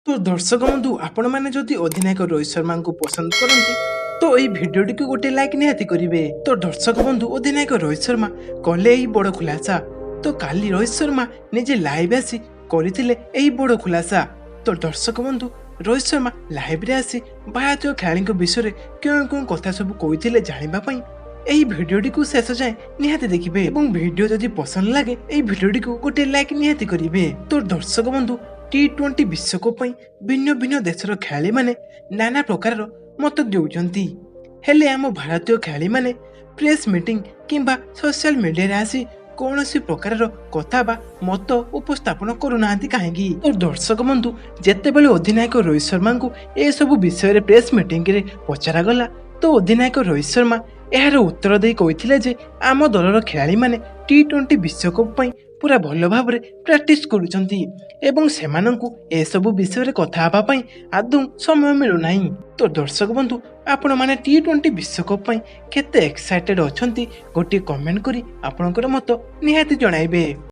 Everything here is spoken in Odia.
ତ ଦର୍ଶକ ବନ୍ଧୁ, ଆପଣମାନେ ଯଦି ଅଧିନାୟକ ରୋହିତ ଶର୍ମାଙ୍କୁ ପସନ୍ଦ କରନ୍ତି, ତ ଏହି ଭିଡ଼ିଓଟିକୁ ଗୋଟେ ଲାଇକ୍ ନିହାତି କରିବେ। ତ ଦର୍ଶକ ବନ୍ଧୁ, ଅଧିନାୟକ ରୋହିତ ଶର୍ମା କଲେ ଏହି ବଡ଼ ଖୁଲାସା। ତ କାଲି ରୋହିତ ଶର୍ମା ନିଜେ ଲାଇଭ୍ ଆସି କରିଥିଲେ ଏହି ବଡ଼ ଖୁଲାସା। ତ ଦର୍ଶକ ବନ୍ଧୁ, ରୋହିତ ଶର୍ମା ଲାଇଭ୍ରେ ଆସି ଭାରତୀୟ ଖେଳାଳିଙ୍କ ବିଷୟରେ କେଉଁ କେଉଁ କଥା ସବୁ କହିଥିଲେ ଜାଣିବା ପାଇଁ ଏହି ଭିଡ଼ିଓଟିକୁ ଶେଷ ଯାଏଁ ନିହାତି ଦେଖିବେ ଏବଂ ଭିଡ଼ିଓ ଯଦି ପସନ୍ଦ ଲାଗେ, ଏହି ଭିଡ଼ିଓଟିକୁ ଗୋଟେ ଲାଇକ୍ ନିହାତି କରିବେ। ତ ଦର୍ଶକ ବନ୍ଧୁ, ଟି20 ବିଶ୍ୱକପ୍ ପାଇଁ ଭିନ୍ନ ଭିନ୍ନ ଦେଶର ଖେଳାଳିମାନେ ନାନା ପ୍ରକାରର ମତ ଦେଉଛନ୍ତି। ହେଲେ ଆମ ଭାରତୀୟ ଖେଳାଳିମାନେ ପ୍ରେସ୍ ମିଟିଂ କିମ୍ବା ସୋସିଆଲ ମିଡ଼ିଆରେ ଆସି କୌଣସି ପ୍ରକାରର କଥା ବା ମତ ଉପସ୍ଥାପନ କରୁନାହାନ୍ତି କାହିଁକି? ତ ଦର୍ଶକ ବନ୍ଧୁ, ଯେତେବେଳେ ଅଧିନାୟକ ରୋହିତ ଶର୍ମାଙ୍କୁ ଏସବୁ ବିଷୟରେ ପ୍ରେସ୍ ମିଟିଂରେ ପଚରାଗଲା, ତ ଅଧିନାୟକ ରୋହିତ ଶର୍ମା ଏହାର ଉତ୍ତର ଦେଇ କହିଥିଲେ ଯେ ଆମ ଦଳର ଖେଳାଳିମାନେ ଟି20 ବିଶ୍ୱକପ୍ ପାଇଁ ପୁରା ଭଲ ଭାବରେ ପ୍ରାକ୍ଟିସ୍ କରୁଛନ୍ତି ଏବଂ ସେମାନଙ୍କୁ ଏସବୁ ବିଷୟରେ କଥା ହେବା ପାଇଁ ଆଦୌ ସମୟ ମିଳୁନାହିଁ। ତ ଦର୍ଶକ ବନ୍ଧୁ, ଆପଣମାନେ ଟି20 ବିଶ୍ୱକପ୍ ପାଇଁ କେତେ ଏକ୍ସାଇଟେଡ୍ ଅଛନ୍ତି, ଗୋଟିଏ କମେଣ୍ଟ କରି ଆପଣଙ୍କର ମତ ନିହାତି ଜଣାଇବେ।